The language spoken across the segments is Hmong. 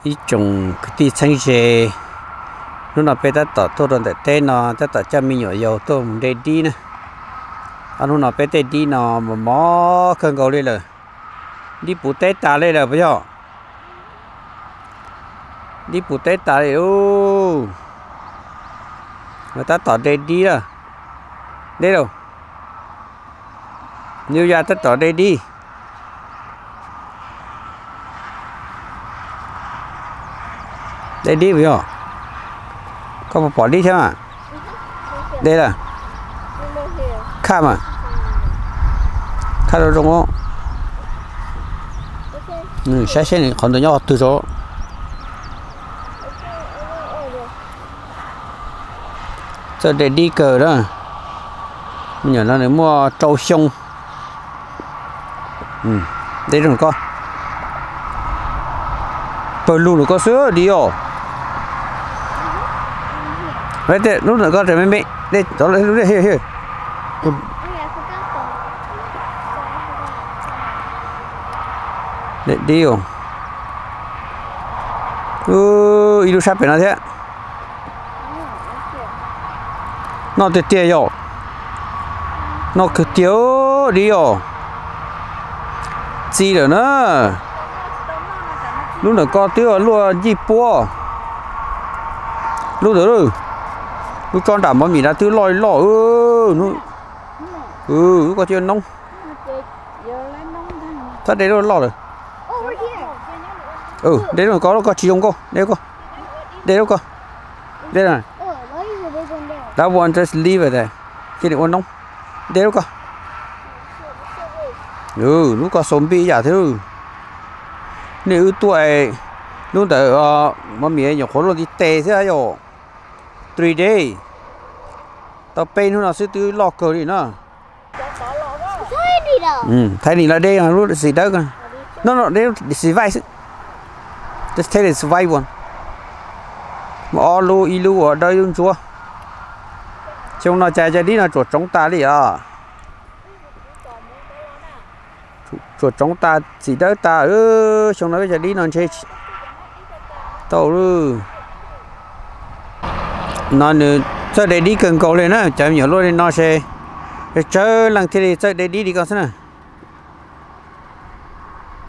Ib tsoom kwv tij txheeb ze, hnub no peb tab tom tuaj rau ntawm teb no tab tom coj me nyuam yaus tuaj mus de dib na. Ob hnub no peb tej dib no mos mos kawg nkaus li lawm. Dib puv teb tas li lawm puas yog? Dib puv teb tas li lauj. Tab tom de dib lawm. Deb lauj. New Year tab tom de dib. De dib puas yog? Koj puas pom dib thiab mas? De lawm. Khaj mas. Khaj zoo zoo. Saib seb qhov ntawd nyob qhov twg tso. Txawj de dib kawg na. Me nyuam no nws muaj rau xyoo. De rau koj. Pawg lug nws koj xwb dib os. Lub ntawm koj me me. Dib os. Ib lub sab pem no thiab. Noj tiag tiag yom. Noj kawg tiag dib os. Txi lawm na. Lub ntawm ko twb luaj yij puab. Lub ntawd, lub tsob nram mov mis nrad twb loj loj. Lub ko tsis noob. Txhob de lub loj lawm. De lub ko, lub ko tsis zoo nkauj, de lub ko. De lub ko. De. That one just leave it there. Cia li ua noob. De lub ko. Lub ko xaus npib ib yam thiab. Nej wb tuaj, lub ntawd mov mis nyuam qhuav luaj ntiv tes xwb yom. Three days. Tau peb hnub no xwb twb loj kawg li na. Thaij nim los de lub xim dawb. No, no, de lub xim vaij xwb. Just take the white one. Muaj ob lub, ib lub uas dawb ib lub ntsuab. Xyoo no cas cov dib no tsuam tsoov tas li os. Tsuam tsoov tas, txim dawb tas. Xyoo no peb cov dib no ntshe tau lawm. No nws txawj de dib kawg nkaus li na, cov me nyuam luaj li no ces tsawg leej thiaj li txawj de dib li ko xwb na.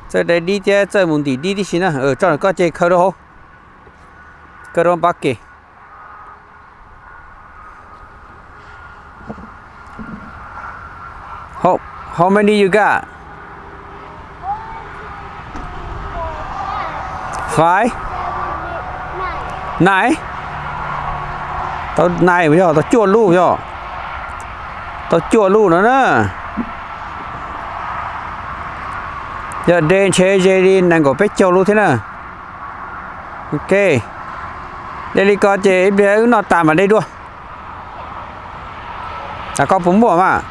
Txawj de dib thiab txawj mus ntim dib tib si na. Tso koj ces khaws rau hauv, khaws rau npab ke. How, how many you got? Five? Nine? Tau nine yog tau cuaj lub yog. Tau cuaj lub no na. Yog de ntshe ze li nees nkaum peb caug lub thiab na. Ok. De li ko ces ib pliag wb noj tas mam de dua. Koj puas muaj mas?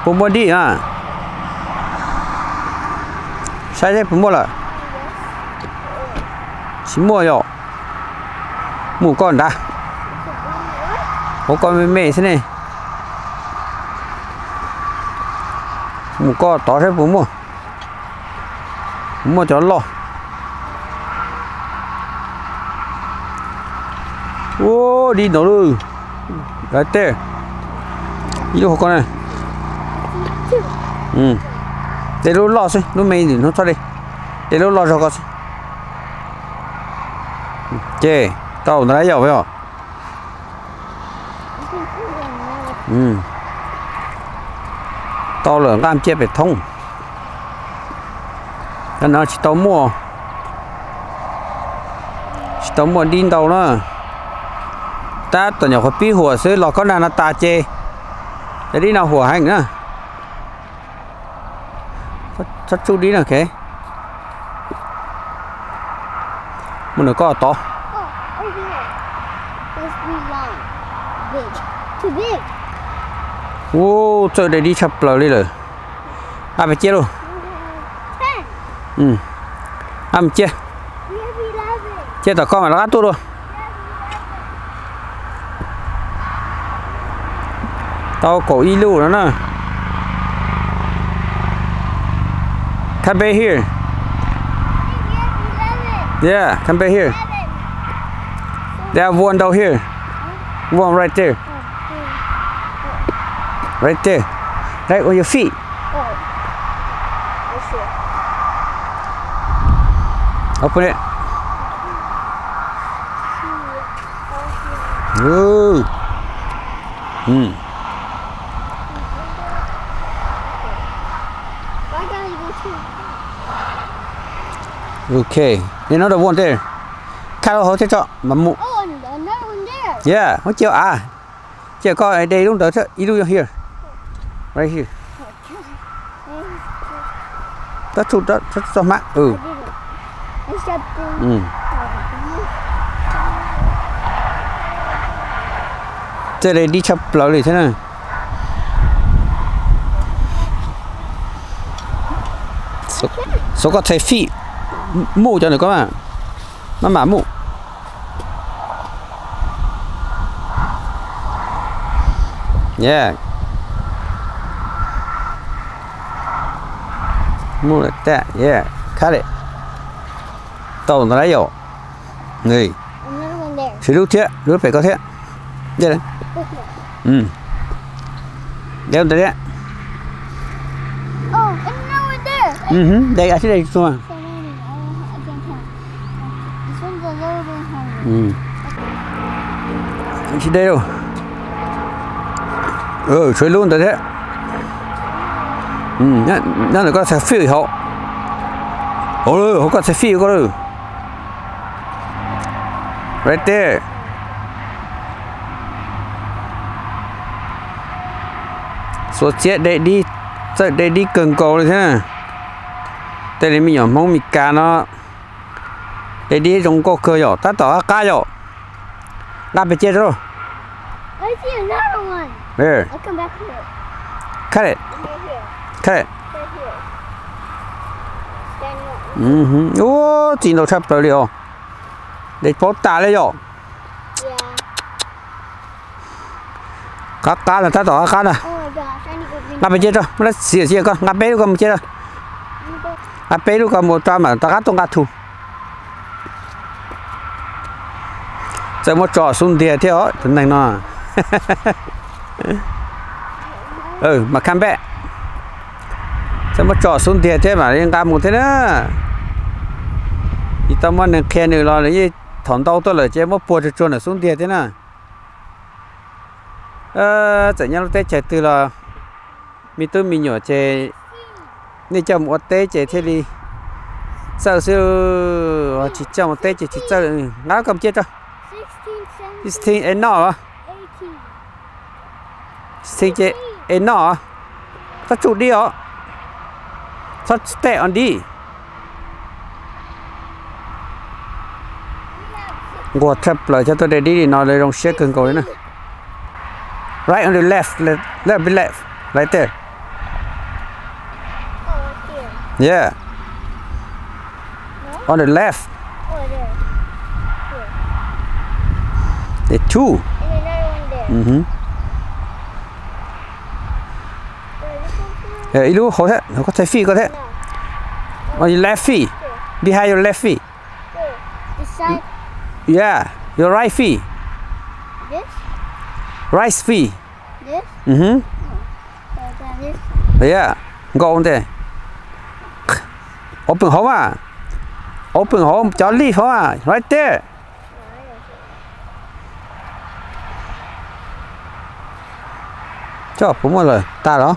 Puas muaj dib na? Saib seb puas muaj lawm. Tsis muaj yom. Mus koj nrad. Hauv koj me me xwb ne. Mus koj tod saib puas muaj. Muaj cov loj. Ua dib ntau lawm. Right there. Ib lub hauv ko na. De lub loj xwb, lub me ntawm no txhob de. De lub loj zog ko xwb. Ces tau ntawd yom. Tau lawm, nqaj ciaj pem thoob. Cov no tsis tau muaj, tsis tau muaj dib ntau na. Tab tom nyuam qhuav pib huam xwb, los kob nag no tas ces cov dib no huam heev na. Txhob tsuj dib no, ok. Mus nram koj tod. Ub, txawj de dib tshaj plaws li lawm. Ab, peb ciaj lauj. Ab, mus ciaj. Ciaj tom koj mam rov qab tuaj dua. Tau kaum ib lub no na. Come back here. Yeah, come back here. There are one down here. One right there. Right there. Right on your feet. Open it. Ooh. Hmm. Okay. Another one there. Khaj rau hauv thiab tso mas mus. Yeah, muab cia av. Cia koj de ib lub ntawd thiab, ib lub here. Right here. Tab txuj txoj hmab. Tej de dib tshaj plaws li thiab na. Xov koj txhais fij, muj cov ntawm koj mas, maj mam muj. Yeah. Muj lawm tag, yeah, cut it. Tau ntawd lawm yom. Siv lub thiab, lub pem koj thiab. De ntawd thiab. De, de, de. Tsis de lauj. Tshuav ib lub ntawd thiab. Nyob ntawm koj txhais fij hauv. Hauv, hauv koj txhais fij koj lawm. Right there. Xuas txiav de dib, txawj de dib kawg nkaus li thiab. Tej li me nyuam Hmoob Mes Kas no de dib zoo nkauj kawg yom, tab tom qab qab yom. Nqa pem cia rau. Cut it. Cut it. Ub, txi ntau tshaj plaws li os. De paub tas li yom. Qab qab na, tab tom qab qab na. Nqa pem cia rau, muab lab xim xim koj, nqa peb lub koj mus cia rau. Nqa peb lub koj mus rau mam rov qab tuaj nqa tug. Txawm muab tso xub ntiag thiab os tus neeg no. Mas come back. Txawm muab tso xub ntiag thiab mam li nqa mus thiab na. Tsis tau muaj neeg qhia nws los nws yeej thaum ntau tuaj lawm ces muab puag tsuag tsuag ntawm xub ntiag thiab na. Txawm nyob lub teb chaws twg los me tub me nyuam ces nej coj mus ua teb ces thiaj li txawj xwb, tsis coj mus teb ces tsis txawj. Nqa koj mus cia rau. Sixteen es noj los? Sixteen ces es noj. Txhob tsuj dib os. Txhob step on dib. Nquag tshaj plaws, cov tuaj de dib li no lawv zoo siab kawg nkaus li na. Right on the left, left, left, left, right there. Yeah. On the left. There's two. Mm-hmm. Ib lub hauv thiab, hauv koj txhais feet koj thiab. On your left feet. Behind your left feet. Yeah, your right feet. Right feet. Mm-hmm. Yeah, nkaus ntej. Open hauv mas. Open hauv cov lip hauv mas. Right there. Coj puas muaj lawm tas los?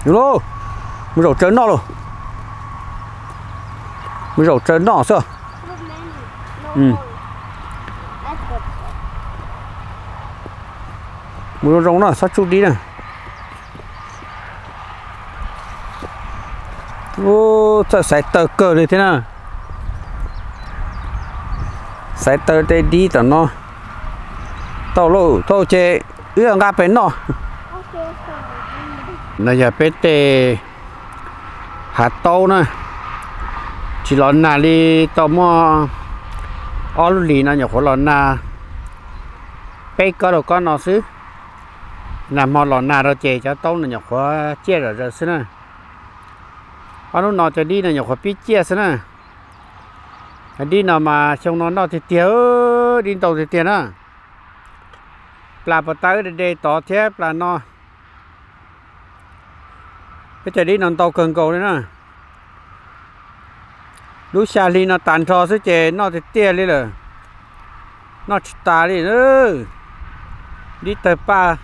Lauj, mus zaum tsaws noj lauj. Mus zaum tsaws noj xwb. Mus zoo zoo na, txhob tsuj dib na. Ub, txawj xaiv taw kawg li thiab na. Xaiv taw de dib tom no. Tau lauj, tau ces wb nqa pem noj. No yog peb tej hav taub na, tsis los nag li, tau muaj ob lub hlis no nyuam qhuav los nag peb kob rau kob no xwb. Nag hmo los nag rau ces cov taub no nyuam qhuav ciaj zom zaws xwb na. Ob hnub no cov dib no nyuam qhuav pib ciaj xwb na. Dib no mas xyoo no noj tiag tiag, dib ntau tiag tiag na. Plas puas tas wb de de tod thiab plas no. Peb cov dib no ntau kawg nkaus li na. Lub xya hli no tas nrho xwb ces noj tiag tiag li lawm. Noj tsis tas li. Dib tawg paj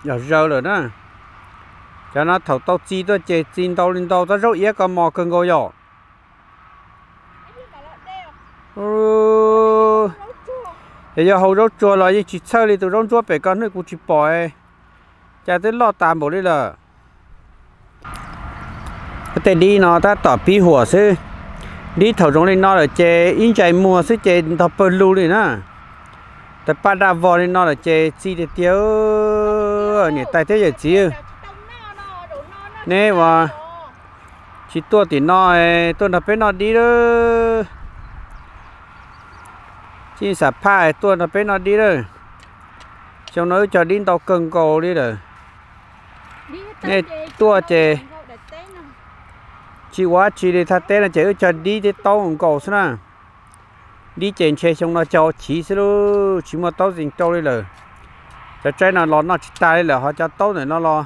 yog zaws lawm na. Cov no thaum tau txi tuaj ces txi ntau li ntau, txob zaub iab ko mos kawg nkaus yom. Yog, yog hau zaub tsuag los yeej tsis txhawj li, tus zaub ntsuab pem ko hnub kuv tsis pom, cas twb loj tas npaum li lawm. Tej dib no tab tom pib huam xwb. Dib thaum zoo li no lawm ces ib ntsais muag xwb ces ntog pawg lug li na. Tawg paj daj vog li no lawm ces txi tiag tiag. Niam tais thiab yawm txiv, neb ua tsis tuaj tim no, tuaj nrog peb noj dib lawm. Tsis xam phaj tuaj nrog peb noj dib lawm. Xyoo no wb cog dib ntau kawg nkaus li lawm. Nej tuaj ces tsis ua dab tsi li, thaj teb no ces wb cog dib thiab taub nkaus xwb na. Dib ces ntshe xyoo no cog chiv xwb lauj, tsis muaj taub txi rau li lawm. Cov tsaib no los noj tsis tas li lawm, ho cov taub ntawm no los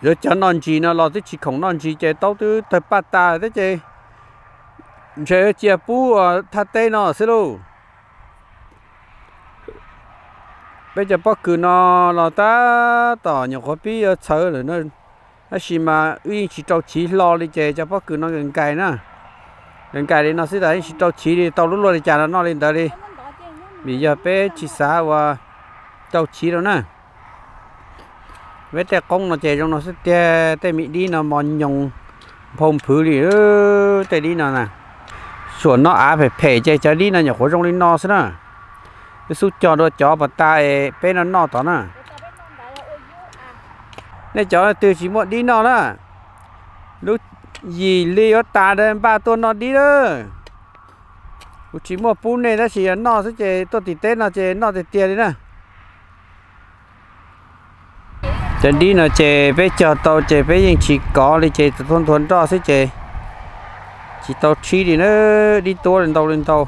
yuav cog noj ntsis no los twb tsis khoom noj ntsis ces taub twb tawg paj tas thiab ces ntshe cia pub thaj teb no xwb lauj. Peb cov pob kws no los tab tom nyuam qhuav pib yuav txhawv lawm, tab sis mas wb yeej tsis rau chiv hlo li ces cov pob kws no nkais nkais na. Nkais nkais li no xwb tas yeej tsis rau chiv li, tau lub luaj li cas los noj li ntawd li. Vim yog peb tsis xav ua rau chiv rau na. Peb tej qoob no ces zoo no xwb tiag, tej me dib no mos nyoos nphau nphwv li. Tej dib no na, xuam no av phem phem ces cov dib no nyuam qhuav zoo li no xwb na. Wb xub cog dua cov pas tas es peb no noj tod na. Nej cov twg tsis muaj dib noj na, lub yim hli yuav tas npaj tuaj noj dib lawm. Kuv tsis muaj pub nej tab sis yog noj xwb ces tuaj tim teb no ces noj tiag tiag li na. Cov dib no ces peb cog tau ces peb yeej tsis kov li ces txawm tuaj ntuag nroj xwb ces tsis tau tshib li na. Dib tuab li ntau li ntau.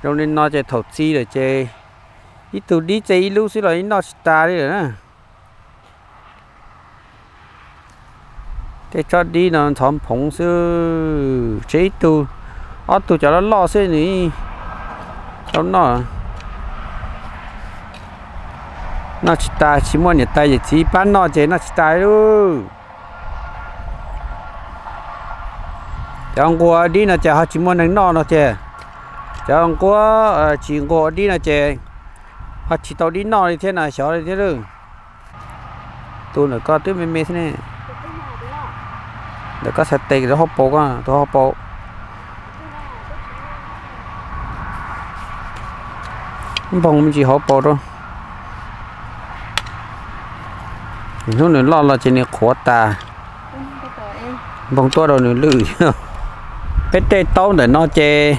Zoo li no ces thaum txi lawm ces ib tug dib txej ib lub xwb los yeej noj tsis tas li lawm na. Tej tsob dib no ntxhov nphoov xwb, tsev ib tug ob tug cov loj loj xwb nws tau noj. Noj tsis tas, tsis muaj niam tais yawm txiv pab noj ces noj tsis tas li. Cov nquag dib no ces ho tsis muaj neeg noj no tiag. Cov nquag tsis nquag dib no ces ho tsis tau dib noj li thiab na, xyov li thiab lawm. Tus ntawm ko twb me me xwb ne. Ntawm ko txhais tes rau hauv paus ko, tus hauv paus. Npog me ntsis hauv paus rau. Hnub nws loj los ces nws qhuav tas. Npog tuaj rau nws lwj. Peb tej taub ntawm no ces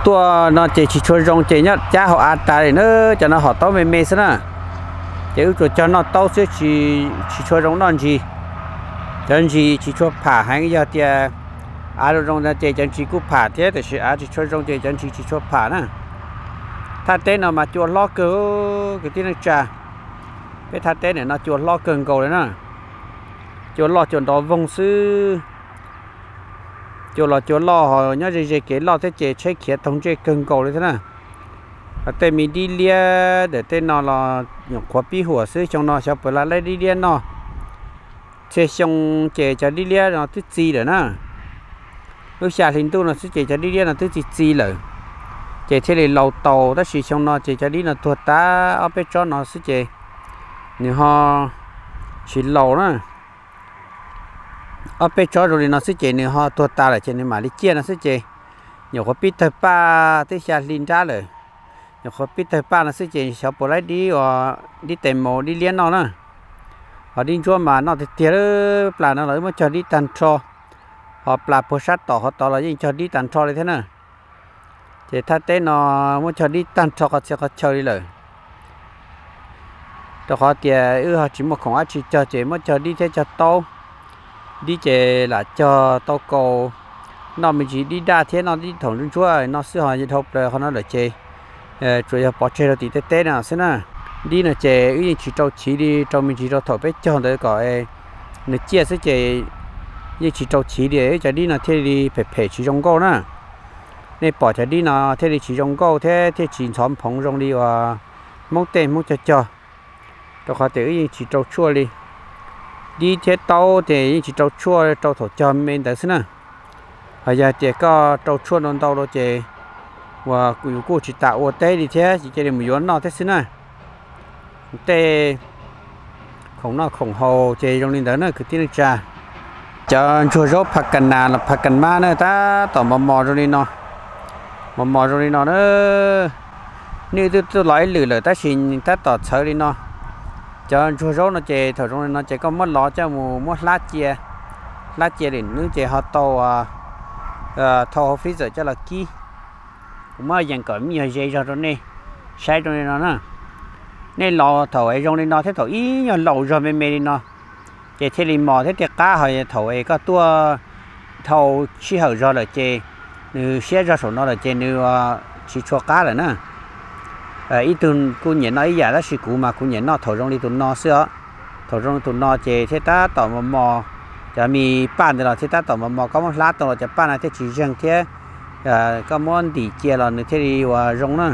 tuaj no ces tsis tshua zoo ces nyob cab hauv av tas li na, cov no hom taub me me xwb na. Ces wb tsuas cog noj taub xwb, tsis tshua zoo noj ntsis. Cov ntsis tsis tshua pham heev, yog tias av zoo zoo no ces cov ntsis kuj pham thiab, tiam sis av tsis tshua zoo ces cov ntsis tsis tshua pham na. Thaj teb no mas cua hlob kawg, kwv tij neej tsa. Peb thaj teb ntawm no cua hlob kawg nkaus li na. Cua loj cua nrov voog xwb. Cua los cua loj ho nyob ze ze kev loj thiab ces tsheb khiav taug ntsej kawg nkaus li thiab na. Ho tej me dib liab ntawm tej no los nyuam qhuav pib huam xwb, xyoo no xyov puas laib dib liab noj. Txhia xyoo ces cov dib liab no twb txi lawm na. Lub xya hli ntuj no xwb ces cov dib liab no twb txi txi lawm, ces thiaj li laus taus, tab sis xyoo no ces cov dib no tuag tas ob peb tsob no xwb ces nws ho tsis laus na. Ob peb tsob zoo li no xwb ces nws ho tuag tas lawm ces nws mam li ciaj no xwb ces nyuam qhuav pib tawg paj twb xya hli nrab lawm. Nyuam qhuav pib tawg paj no xwb ces xyov puas laib dib, dib tes maum dib liab noj na. Ho dib ntsuab mas noj tiag tiag, plas no los wb muab cog dib tag nrho. Ho plas puag sab tom qhov tod los yeej cog dib tag nrho li thiab na. Ces thaj teb no muab cog dib tag nrho qhov txhia qhov chaw li lawm. Rau qhov tias wb ho tsis muaj khoom dab tsi cog ces muab cog dib thiab cog taub. Dib ces lam cog tau kaus, noj me ntsis dib daj thiab noj dib thaum ntsuab ntsuab no xwb, ho dhau plaws qhov no lawm ces tsuas yog pov tseg rau tim tej teb no xwb na. Dib no ces wb yeej tsis rau chiv li, rau me ntsis rau thaum peb cog ntawd kom nws ciaj xwb ces yeej tsis rau chiv li, wb cov dib no thiaj li phem phem tsis zoo nkauj na. Nej pom cov dib no thiaj li tsis zoo nkauj thiab thiaj tsis ntxhov nphoov zoo li uas Hmoob tej Hmoob cog cog, rau qhov tias wb yeej tsis rau tshuaj li. Dib thiab taub ces yeej tsis rau tshuaj, rau thaum cog me ntawd xwb na. Ho yog tias koj rau tshuaj ntau ntau lawm ces uas yus kuj tsis tas ua teb li thiab, ces cia li mus yuav noj thiab xwb na. Tej khoom noj khoom haus ces zoo li ntawd na kwv tij neej tsa. Cov ntsuag zaub pha kas nas los pha kas mab na tab tom mos mos zoo li no, mos mos zoo li no na. Nws twb tuaj los ib lwm lawm tab sis tab tom txhawv li no. Cov ntsuag zaub no ces thaum zoo li no ces koj muab los coj mus muab hlab cia, hlab cia li nws ces ho tau thau hauv freezer coj los kib. Kuv muab yees kom me nyuag ze zog rau nej saib zoo li no na. Nej los thaum es zoo li no thiab thaum ib nyuag laus zog me me li no ces thiaj li mos thiab thiaj qab, ho thaum es koj tuaj dhau sij hawm zog lawm ces nws siab zog saum no lawm ces nws tsis tshua qab lawm na. Ib tug kuj nyiam noj ib yam tab sis kuv mas kuv nyiam noj thaum zoo li tus no xwb os. Thaum zoo li tus no ces thiaj tab tom mos mos, cov me paj ntawd los thiaj tab tom mos mos, koj muab hlab tau los cov paj no thiaj tsis zeeg thiab koj muab ntim cia los nws thiaj li uas zoo na.